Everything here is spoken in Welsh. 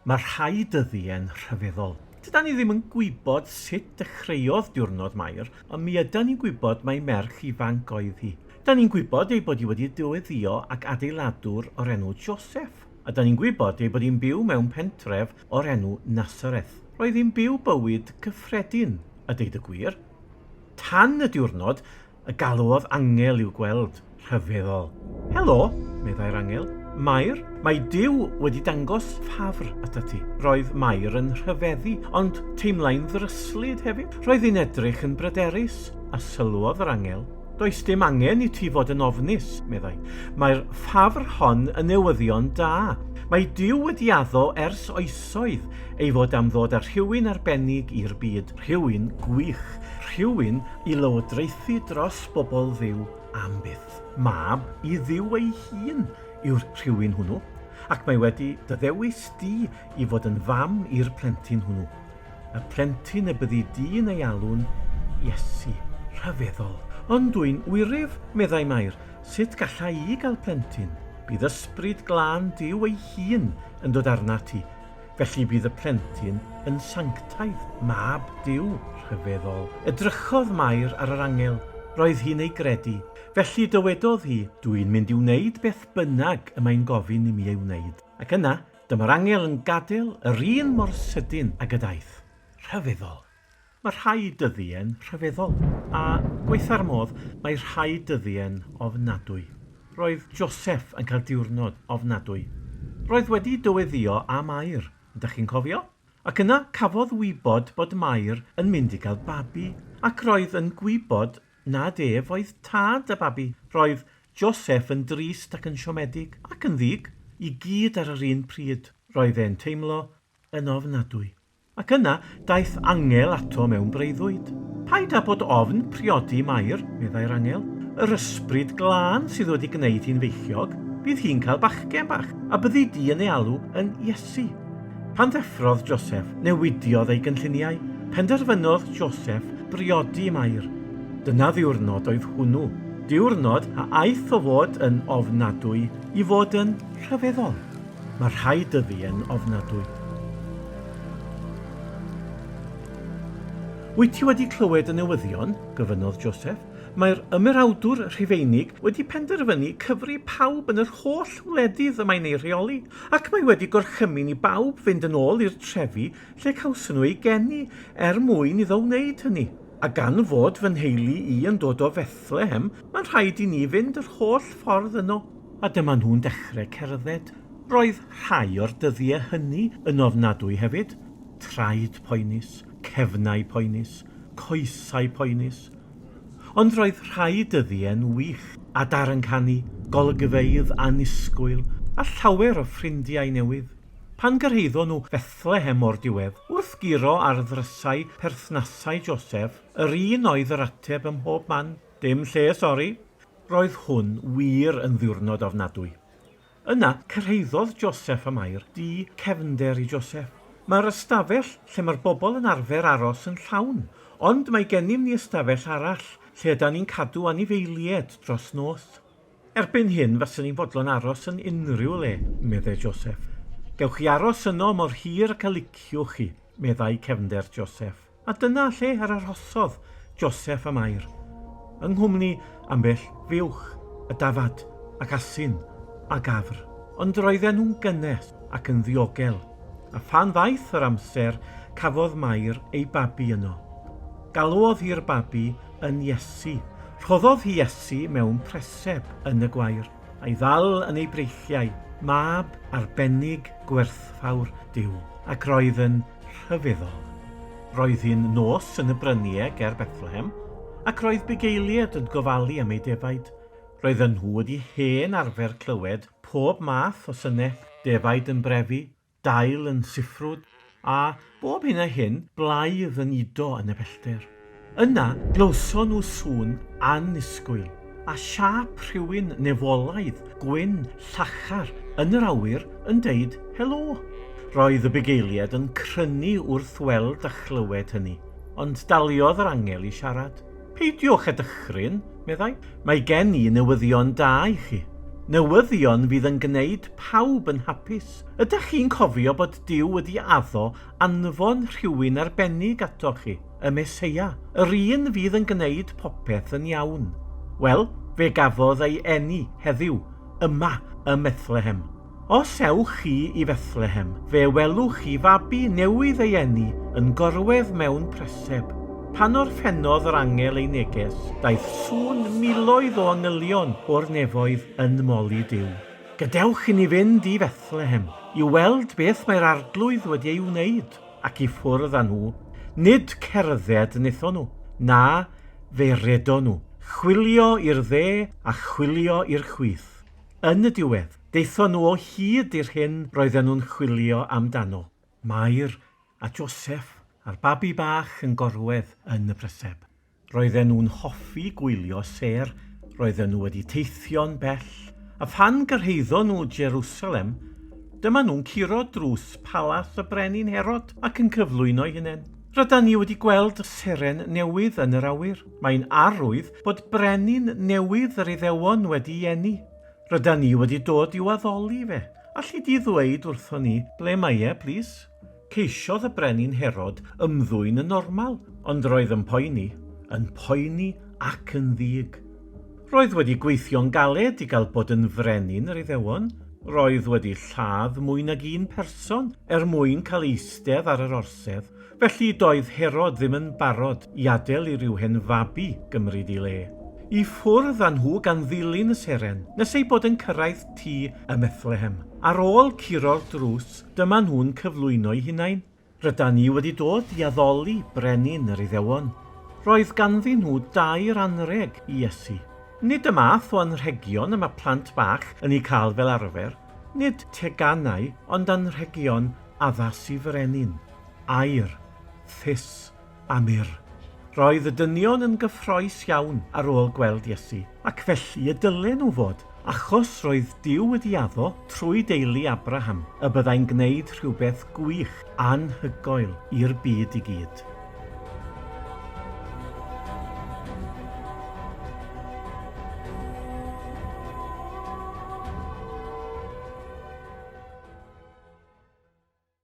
Mae rhai dyddiau'n rhyfeddol. Dydan ni ddim yn gwybod sut dechreuodd diwrnod Mair, ond mi ydan ni'n gwybod mai merch ifanc oedd hi. Dan ni'n gwybod ei bod hi wedi dyweddïo ag adeiladwr o'r enw Joseph, a dan ni'n gwybod ei bod hi'n byw mewn pentref o'r enw Nasareth. Roedd hi'n byw bywyd cyffredin, a deud y gwir. Tan y diwrnod y galwodd angel i'w gweld. Rhyfeddol. Helo, meddai'r angel. Mair, mae Duw wedi dangos ffafr atat ti. Roedd Mair yn rhyfeddu, ond teimlai'n ddryslyd hefyd. Roedd hi'n edrych yn bryderus, a sylwodd yr angel. Does dim angen i ti fod yn ofnus, meddai. Mae'r ffafr hon yn newyddion da. Mae Duw wedi addo ers oesoedd ei fod am ddod â rhywun arbennig i'r byd, rhywun gwych, rhywun i lywodraethu dros bobl Dduw am byth. Mab i Dduw ei hun yw'r rhywun hwnnw, ac mae wedi dy ddewis di i fod yn fam i'r plentyn hwnnw. Y plentyn y byddi di'n ei alw'n Iesu. Rhyfeddol. Ond dw i'n wyryf, meddai Mair, sut galla i gael plentyn? Bydd Ysbryd Glân Duw ei hun yn dod arnat ti, Felly bydd y plentyn yn sanctaidd, mab Duw. Rhyfeddol. Edrychodd Mair ar yr angel. Roedd hi'n ei gredu. Felly dywedodd hi, Dw i'n mynd i wneud beth bynnag y mae'n gofyn i mi ei wneud. Ac yna, dyma'r angel yn gadael yr un mor sydyn ag y daeth. Rhyfeddol. Mae rhai dyddie'n rhyfeddol, a gwaetha'r modd, mae rhai dyddie'n ofnadwy. Roedd Joseff yn cael diwrnod ofnadwy. Roedd wedi dyweddïo â Mair, ydych chi'n cofio? Ac yna cafodd wybod bod Mair yn mynd i gael babi, ac roedd yn gwybod nad ef oedd tad y babi. Roedd Joseff yn drist ac yn siomedig, ac yn ddig, i gyd ar yr un pryd. Roedd e'n teimlo yn ofnadwy. Ac yna daeth angel ato mewn breuddwyd. Paid â bod ofn priodi Mair, meddai'r angel. Yr Ysbryd Glân sydd wedi gwneud hi'n feichiog. Bydd hi'n cael bachgen bach, a byddi di yn ei alw yn Iesu. Pan ddeffrodd Joseff, newidiodd ei gynlluniau. Penderfynodd Joseff briodi Mair. Dyna ddiwrnod oedd hwnnw. Diwrnod a aeth o fod yn ofnadwy i fod yn rhyfeddol. Mae rhai dyddiau'n ofnadwy. Wyt ti wedi clywed y newyddion? gofynnodd Joseph. Mae'r ymerawdwr Rhufeinig wedi penderfynu cyfri pawb yn yr holl wledydd y mae'n eu rheoli, ac mae wedi gorchymyn i bawb fynd yn ôl i'r trefi lle cawson nhw eu geni er mwyn iddo wneud hynny. A gan fod fy nheulu i yn dod o Fethlehem, mae'n rhaid i ni fynd yr holl ffordd yno. A dyma nhw'n dechrau cerdded. Roedd rhai o'r dyddiau hynny yn ofnadwy hefyd, traed poenus, cefnau poenus, coesau poenus. Ond roedd rhai dyddiau'n wych, adar yn canu, golygfeydd annisgwyl, a llawer o ffrindiau newydd. Pan gyrhaeddon nhw Fethlehem o'r diwedd, wrth guro ar ddrysau perthnasau Joseph, yr un oedd yr ateb ym mhob man, Dim lle, sori. Roedd hwn wir yn ddiwrnod ofnadwy. Yna, cyrhaeddodd Joseff a Mair dŷ cefnder i Joseff. Mae'r ystafell lle mae'r bobl yn arfer aros yn llawn, ond mae gennym ni ystafell arall lle ydan ni'n cadw anifeilied dros nos. Erbyn hyn, faswn i'n fodlon aros yn unrhyw le, medde Joseff. Gewch chi aros yno mor hir ac a liciwch chi, meddai cefnder Joseff. A dyna lle yr arhosodd Joseff a Mair, yng nghwmni ambell fuwch, y dafad, ac asyn, a gafr. Ond roedden nhw'n gynnes ac yn ddiogel, a phan ddaeth yr amser, cafodd Mair ei babi yno. Galwodd hi'r babi yn Iesu. Rhoddodd hi Iesu mewn preseb yn y gwair, a'i ddal yn ei breichiau, mab arbennig gwerthfawr Duw, ac roedd yn rhyfeddol. Roedd hi'n nos yn y bryniau ger Bethlehem, ac roedd bugeiliaid yn gofalu am eu defaid. Roedden nhw wedi hen arfer clywed pob math o synau, defaid yn brefu, dail yn siffrwd, a, bob hyn a hyn, blaidd yn udo yn y pellter. Yna, glywson nhw sŵn annisgwyl, a siâp rhywun nefolaidd, gwyn, llachar, yn yr awyr yn deud 'Helo'. Roedd y bugeiliaid yn crynu wrth weld a chlywed hynny, ond daliodd yr angel i siarad. Peidiwch â dychryn, meddai, mae gen i newyddion da i chi. Newyddion fydd yn gwneud pawb yn hapus. Ydych chi'n cofio bod Duw wedi addo anfon rhywun arbennig atoch chi, y Meseia, yr un fydd yn gwneud popeth yn iawn? Wel, fe gafodd ei eni heddiw, yma ym Methlehem. Os ewch chi i Fethlehem, fe welwch chi fabi newydd ei eni yn gorwedd mewn preseb. Pan orffennodd yr angel ei neges, daeth sŵn miloedd o angylion o'r nefoedd yn moli Duw. Gadewch i ni fynd i Fethlehem i weld beth mae'r Arglwydd wedi ei wneud, ac i ffwrdd â nhw. Nid cerdded wnaethon nhw, na, fe redon nhw, chwilio i'r dde a chwilio i'r chwith. Yn y diwedd, daethon nhw o hyd i'r hyn roedden nhw'n chwilio amdano, Mair a Joseff a'r babi bach yn gorwedd yn y preseb. Roedden nhw'n hoffi gwylio sêr, roedden nhw wedi teithio'n bell, a phan gyrhaeddon nhw Jerusalem, dyma nhw'n curo drws palas y brenin Herod ac yn cyflwyno'u hunain. Rydan ni wedi gweld seren newydd yn yr awyr. Mae'n arwydd bod brenin newydd yr Iddewon wedi ei eni. Rydan ni wedi dod i'w addoli fe. Alli di ddweud wrthon ni ble mae e, plîs? Ceisiodd y brenin Herod ymddwyn yn normal, ond roedd yn poeni, yn poeni ac yn ddig. Roedd wedi gweithio'n galed i gael bod yn frenin yr Iddewon. Roedd wedi lladd mwy nag un person er mwyn cael eistedd ar yr orsedd, felly doedd Herod ddim yn barod i adael i ryw hen fabi gymryd ei le. I ffwrdd â nhw gan ddilyn y seren, nes eu bod yn cyrraedd tŷ ym Methlehem. Ar ôl curo'r drws, dyma nhw'n cyflwyno'u hunain. Rydan ni wedi dod i addoli Brenin yr Iddewon. Roedd ganddyn nhw dair anrheg i Iesu. Nid y math o anrhegion y mae plant bach yn eu cael fel arfer, nid teganau, ond anrhegion addas i frenin. Aur, thus a myrr. Roedd y dynion yn gyffrous iawn ar ôl gweld Iesu, ac felly y dylen nhw fod, achos roedd Duw wedi addo, trwy deulu Abraham, y byddai'n gwneud rhywbeth gwych, anhygoel, i'r byd i gyd.